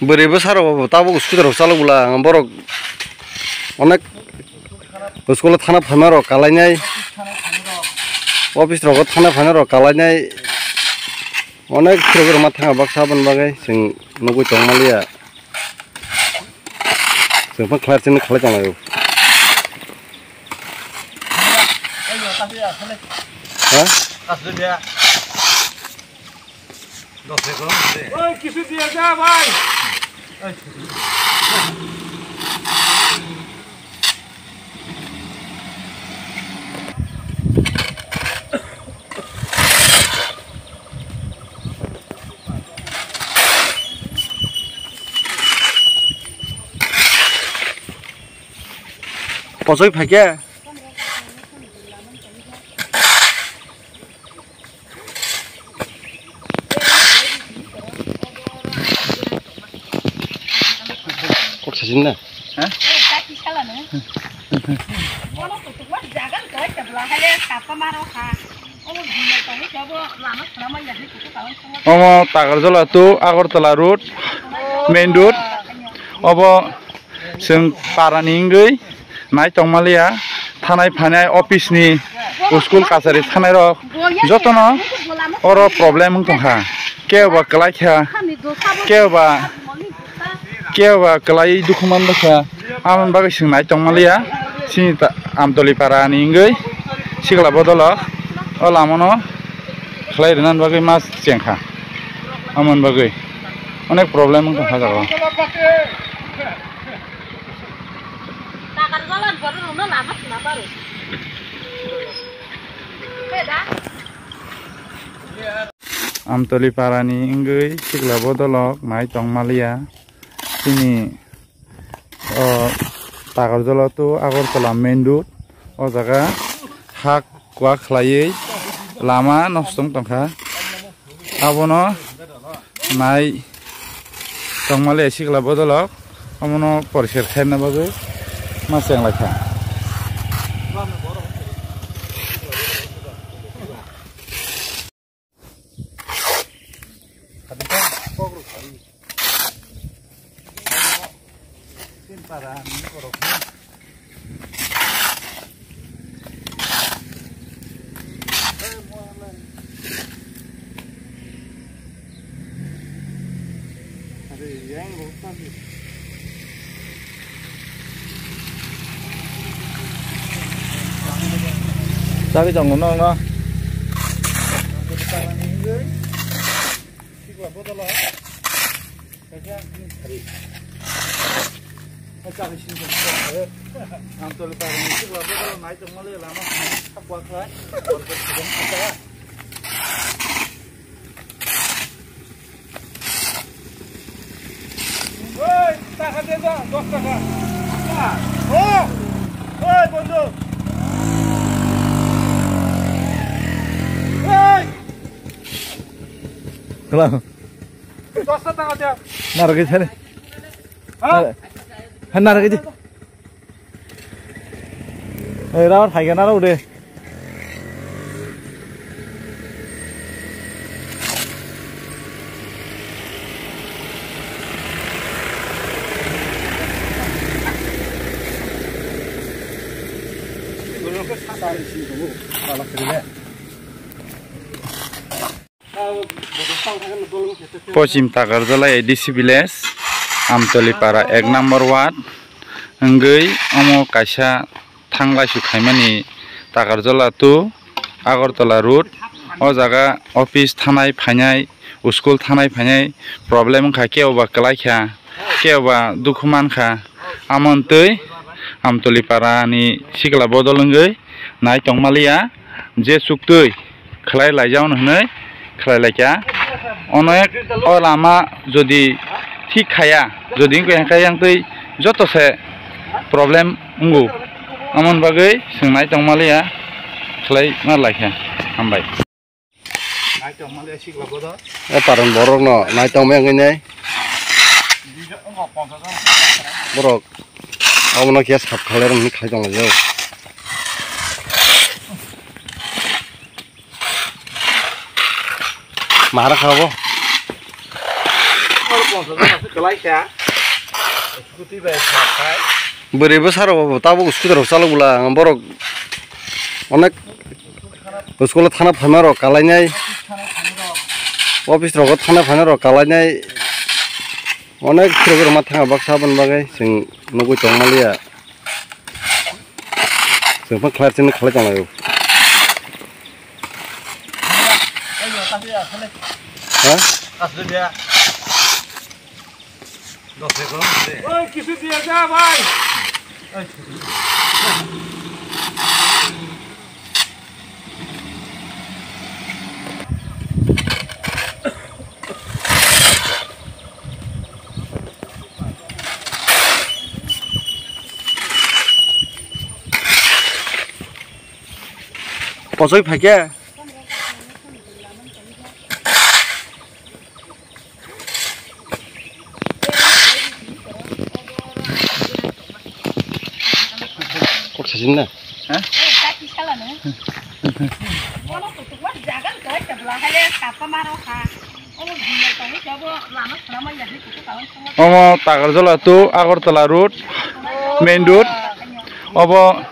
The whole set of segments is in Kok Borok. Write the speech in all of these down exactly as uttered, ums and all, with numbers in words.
Bwrwi bwsarok bo tabuk scooty rok chalok bwla, ang borok onek school o thana phaima rok kalainai, office rogo thana phaima rok kalainai, onek phirok rok ma thanga baksa aboni bagwi chwng nugwi tongmaliya. Chwng phano khlai chini khlai tonglaio. Ha? Oi, kisu diya ja, bhai. Pochoi phaikhe. Kok sasin na? Ha? Omo Takarjala to Agartala road, main road. Obo Chwng parani wngwi nai tongmaliya, thanai phainai office ni, school kachari thanai rok jotono oro problem wng tongkha. Kebo kwlai kha, kebo, kebo kwlai dukhu man kha. Amoni bagwi chwng nai tongmaliya. Chini ta-, Amtoli parani wngwi sikla bodolo o lamano khlai rwna bagwi ma chengkha. Amoni bagwi onek problem wng tongkha jaga o. Amtoli parani wngwi sikla bodolok nai tongmaliya. Chini, o, Takarjala to Agartala main road. O jaga hak kwak khlaiwi lama nosto wng tongkha. Abono nai tongmaliya sikla bodolok, omono poriskar khaina bagwi ma chenglaikha. Chagwi tongo nokno. Ang toli parani sikla bodol nai tongmali lama sakwa khlai. Oi, taka de da, dos taka. O, oi, bondhu. Oi. Hello. Dos taka de. Narwgwi sani. Ha? Ha, narwgwi di. Ei, rabar phai gana rw de. Pochim Takarjala A D C village, Amtoli para ek number ward, wngwi omo kaisa thanglaisu khaimani Takarjala to Agartala road. O jaga office thanai phainai, school thanai phainai problem wngkha, kebo ba kwlai kha, kebo ba dukhu mankha. Amoni twi Amtoli parani sikla bodol wngwi nai tongmaliya, je chuktwi khlai laijak hwnwi khlai laikha. Onek o lama jodi thik khaya, jodi wngkha yang twi joto se problem wngo. Amoni bagwi chwng nai tongmaliya, khlai ma laikha. Hambai. E paran borok no nai tong meng nai. Borok omono khe sap khalai rok ni khai tong lai. Mara khabo. Kwlai kha. Scooty bai kha khai. Bwrwi bwsa rok bo tabuk scooty rok chalok bwla, borok onek school o thana phaima rok kalainai, office rogo thana phaina rok kalainai, onek khirok rok ma thanga baksa aboni bagwi chwng nugwi tongmaliya. Chwng phano khlai chini khlai tonglaio. Ha? Oi, kisu diya ja, bhai. Kochoi phaikhe. Kok sasin na? Ha? Omo Takarjala to Agartala road, main road. Obo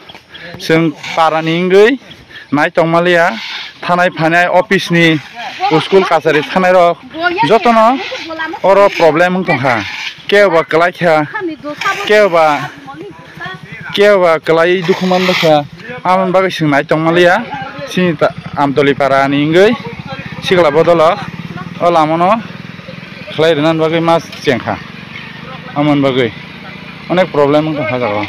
chwng para ni wngwi nai tongmaliya, thanai phainai office ni, school kachari thanai rok jotono oro problem wng tongkha. Kebo kwlai kha, kebo ba, kebo ba kwlai dukhu man bwkha. Amoni bagwi chwng nai tongmaliya, chini ta-, Amtoli para ni wngwi sikla bodolok o lama no khlai rwna bagwi ma chengkha. Amoni bagwi onek problem wng tongkha jaga o.